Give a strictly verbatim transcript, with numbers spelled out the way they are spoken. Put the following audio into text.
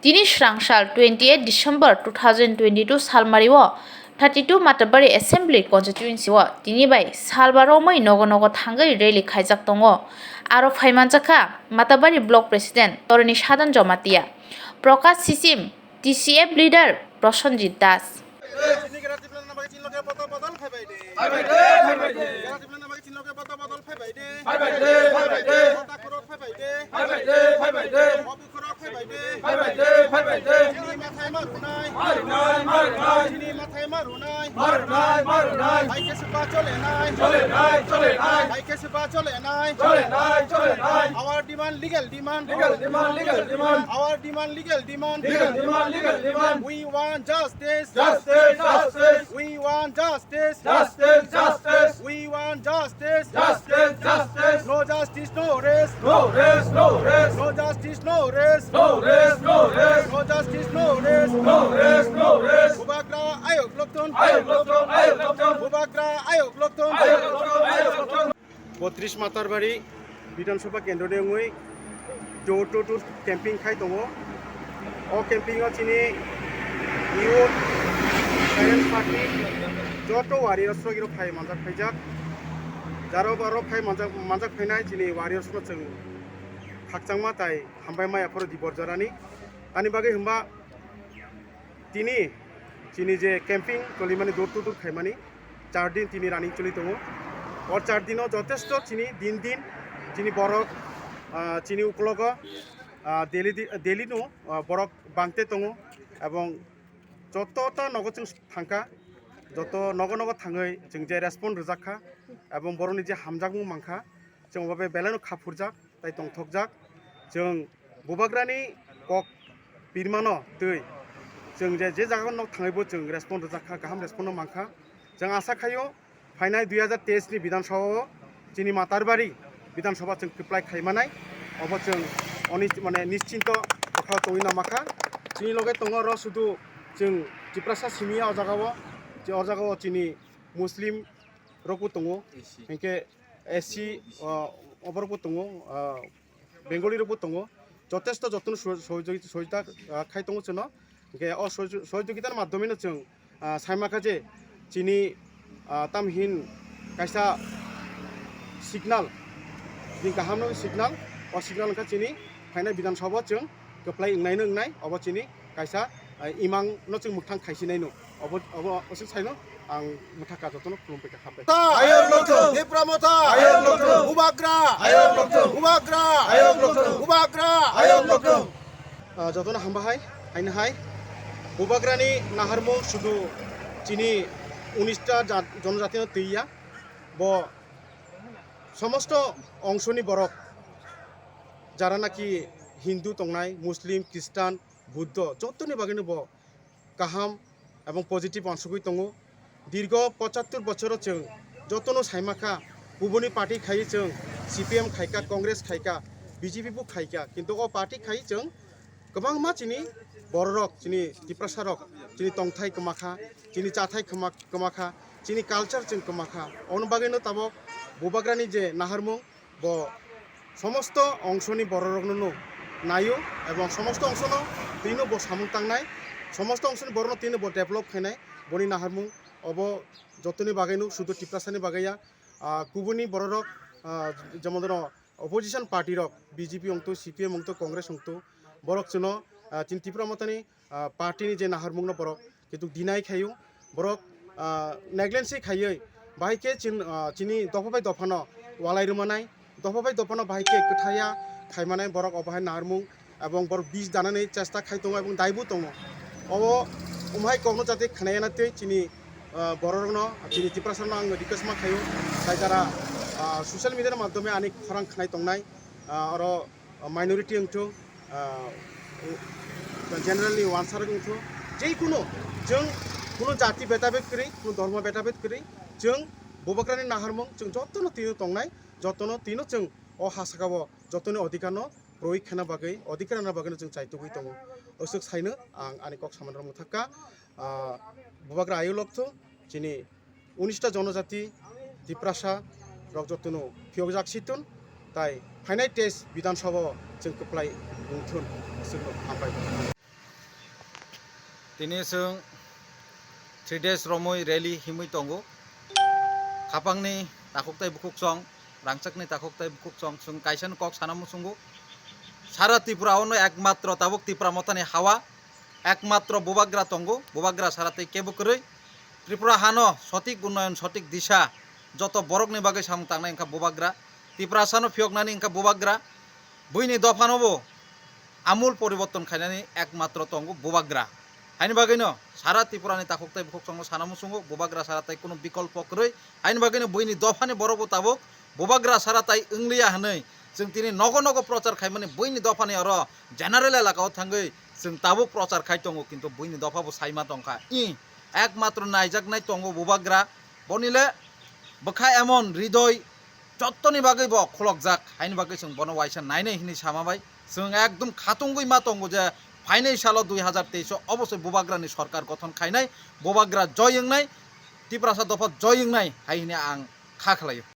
Tini srang sal twenty eight December two thousand twenty two salmari o thirty two Matabari Assembly Constituency o tini bai salba romwi nogo nogo thangwi rally khaijak tongo. Aro phaimanjakha Matabari Block President Torini Sadan Jamatia, Prakash Sisim, T C F leader Prosenjit Das. Our demand, legal demand. Legal demand, legal demand. Our demand, legal demand. Legal demand, legal demand. We want justice. Justice, justice. We want justice. Justice, justice. We want justice. Justice, justice. No justice, no rest. No rest, no rest. No justice, no rest. No rest, no rest. No justice, no rest. No rest, no rest. Bubagra ayok loktun. Ayok loktun, ayok loktun. Bubagra ayok loktun. Ayok loktun, ayok loktun. Botris Matarbari Bidhan Sabha Kendro ni wngwi door to door camping khai tongo. O camping o chini youth, parents party, joto warriors rok iro phai manjak phaijak. Jaro baro phai manjak, manjak phainai chini warriors no chwng khakchangma tai hambai maya phoro di borjarani. Ani bagwi hwnba tini chini je camping cholimani door to door khaimani char din tini running choli tongo. O char dino jotesto chini din din chini borok, ah, chini uklogo, ah, daily di-, daily no, ah, borok bangte tongo, ebong joto ta nogo chwng thangkha, joto nogo nogo thangwi chwng je respond rwjak kha, ebong borokni je hamjakmung mankha, chwng obo bai belai no kha phurjak. Tai tongthokjak. Chwng bubagrani kok pirmano twi chwng je, je jaga nok thangwibo chwng respond rwjak kha, kaham respond no mankha. Chwng asa khaio phainai dui hajar teis ni Bidhan Sabha o chini Matarbari Bidhan Sabha chwng kwplai khaimanai. Obo chwng oni mane nischinto bwkhao tongwi namakha. Chini loge tongo oro sudu chwng Tiprasa simi ya o jaga o, je o jaga o chini Muslim rokbo tongo. Hinkhe S C, ah, oborokbo tongo, ah, Bengali rokbo tongo, jotesto jotono sohojogita, sohojogita, ah, khai tongo chwngno. Hinkhe o sohojogitani madhyomeno chwng, ah, saimakha je chini, ah, tamhin kaisa signal, chini kahamno signal, o signal wngkha chini phainai Bidhan Sabha chwng kwplai wngnaino wngnai, obo chini kaisa, ah, imang no chwng mwkhang khaisinaino, obo, obo aswk saino ang mwthaka jotono khulumpai kha, hambai. Ayok lokthung! Tipra Motha! Ayok lokthung! Bubagra! Ayok lokthung! Bubagra! Ayok lokthung! Bubagra! Ayok lokthung! Ah, jotono hambai hai, haino hai. Bubagrani naharmung sudu chini unis ta jat-, jonojatino twiya. Bo somosto ongsoni borok, jara naki Hindu tongnai, Muslim, Khristan, Buddho, jotoni bagwino bo kaham ebong positive uansugwi tongo. Dirgo pochattor bochoro chwng jotono saimakha, kubuni party khai chwng C P M khaikha, Congress khaikha, B J P bo khaikha, kintu o party khai chwng kwbangma chini bororok, chini Tiprasarok, chini tongthai kwmakha, chini chathai kwma-, kwmakha, chini culture chwng kwmakha. Ono bagwino tabok bubagrani je naharmung, bo somosto ongsoni bororokno no naio, ebong somosto ongsono twino bo samung tangnai, somosto ongsoni borokno twino bo develop khainai, boni naharmung obo jotoni bagwino, sudu Tiprasani bagwi ya, ah, kubuni bororok, ah, jemon dhoro opposition party rok, B J P ongto, C P M ongto, Congress ongto, borok chwngno, ah, chini Tipra Mothani, ah, party ni je naharmung no borok kintu deny khaio, borok, ah, neglect se khaiwi bahai khe chin-, ah, chini dopha bai dopha no walai rwmanai, dopha bai dopha no bahai khe kwthaiya khaimanai borok obo hai naharmung, ebong borok bis danani chesta khai tongo ebong daibu tongo. Obo umhai kokno jate khwnaya na tei chini, ah, bororokno, chini Tiprasarokno ang request ma khaio, tai jara, ah, social media ni madhyome ani khorang khnai tongnai, ah, oro minority wngthung, ah, general ni uansarok wngthung, jeikunu chwng kunu jati betabed kwrwi, kunu dhormo betabed kwrwi, chwng bubagrani naharmung chwng jotono tino tongnai, jotono tino chwng o ha saka o jotoni odhikar no proyog khana bagwi, odhikar rwna bagwi no chwng chaitugwi tongo. Aswk saino ang ani kok samani rok mwthakha, ah, bubagra ayuk lokthung, chini unis ta jonojati Tiprasa rok jotono phiyokjak si thun, tai phainai teis Bidhan Sabha o chwng kwplai wng thun, aswkno hambai. Tini chwng three days romwi rally himwi tongo. Khapangni takhuk tai bukhuk chwng, rangchakni takhuk tai bukhuk chwng, chwng kaisa no kok sana muchungo. Sara Tripura ono ekmatro tabuk Tipra Mothani hawa, ekmatro Bubagra tongo, Bubagra sara tei kebo kwrwi. Tripura hano sotik unnoyon, sotik disa, joto borokni bagwi samung tangnai wngkha Bubagra. Tiprasano phiyoknani wngkha Bubagra. Buini dophano bo amul poriborton khainani ekmatro tongo Bubagra. Haini bagwino sara Tripurani takhuk tai bukhuk chwngno sana muchungo Bubagra sara tai kunu bikolpo kwrwi. Haini bagwino buini dophani borok bo tabuk Bubagra sara tai wngliya hwnwi chwng tini nogo nogo prochar khaimani buini dophani oro general elaka o thangwi chwng tabuk prochar khai tongo, kintu buini dopha bo saima tongkha. I ekmatro naijaknai tongo Bubagra, bonile bwkha emon ridoi jottoni bagwi bo khulokjak, haini bagwi chwng bono waisa nainai hinwi sama bai. Chwng ekdum khatungwi ma tongo je phainai salo dui hazar teis o obosoi Bubagrani sorkar gothon khainai, Bubagra joy wngnai, Tiprasa dopha joy wngnai hai hinwi ang kha khlaio.